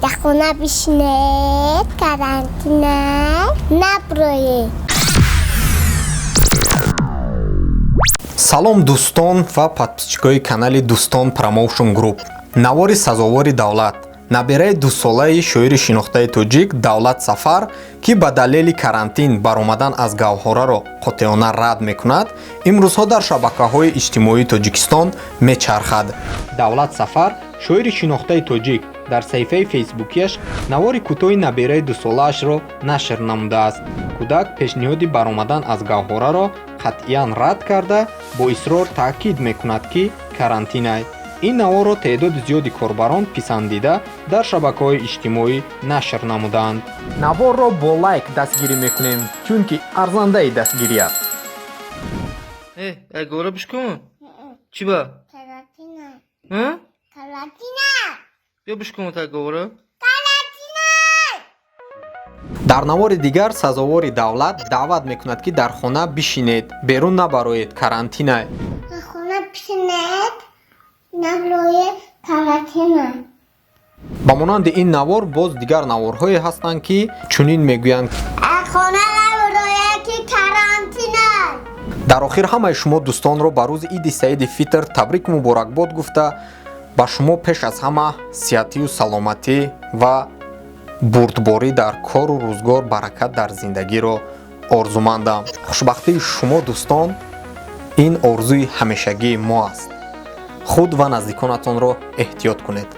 Дар хона бишинед, карантина наброед. Салом, дӯстон ва подписчикои канали Дӯстон Промоушн Груп. Навори сазовори Давлат, набераи дусолаи шоири шинохтаи тоҷик Давлат Сафар, ки ба далели карантин баромадан аз гаҳвораро қотеона рад мекунад, имрӯзҳо дар шабакаҳои иҷтимоии Тоҷикистон мечархад. Давлат Сафар, шоири шинохтаи тоҷик, дар саҳифаи фейсбукияш навори кӯтоҳи набераи дусолаашро нашр намудааст. Кӯдак пешниҳоди баромадан аз гаҳвораро қатъиян рад карда, бо исрор таъкид мекунад, ки карантинай. Ин наворро теъдоди зиёди корбарон писандида, дар шабакаҳои иҷтимоӣ нашр намуданд. Наворро бо лайк дастгирӣ мекунем, чунки арзандаи дастгирӣ аст. Э, ай гора бишкун? Чӣ ба? Карантина. Ҳа? Карантина. Биё, бишкун та гора. Карантина. Дар навори дигар сазовори Давлат даъват мекунад, ки дар хона бишинед, берун набароед, карантинай. Дар хона бишинед, наброед, карантина. Ба монанди ин навор боз дигар наворҳое ҳастанд, ки чунин мегӯянд: Аз хона наброед, ки карантина. Дар охир ҳамаи шумо дӯстонро ба рӯзи Иди Саиди Фитр табрику муборакбод гуфта, ба шумо пеш аз ҳама сиҳатию саломатӣ ва бурдборӣ дар кору рӯзгор, баракат дар зиндагиро орзумандам. Хушбахтии шумо, дӯстон, ин орзуи ҳамешагии мо аст. Худ ва наздиконатонро эҳтиёт кунед.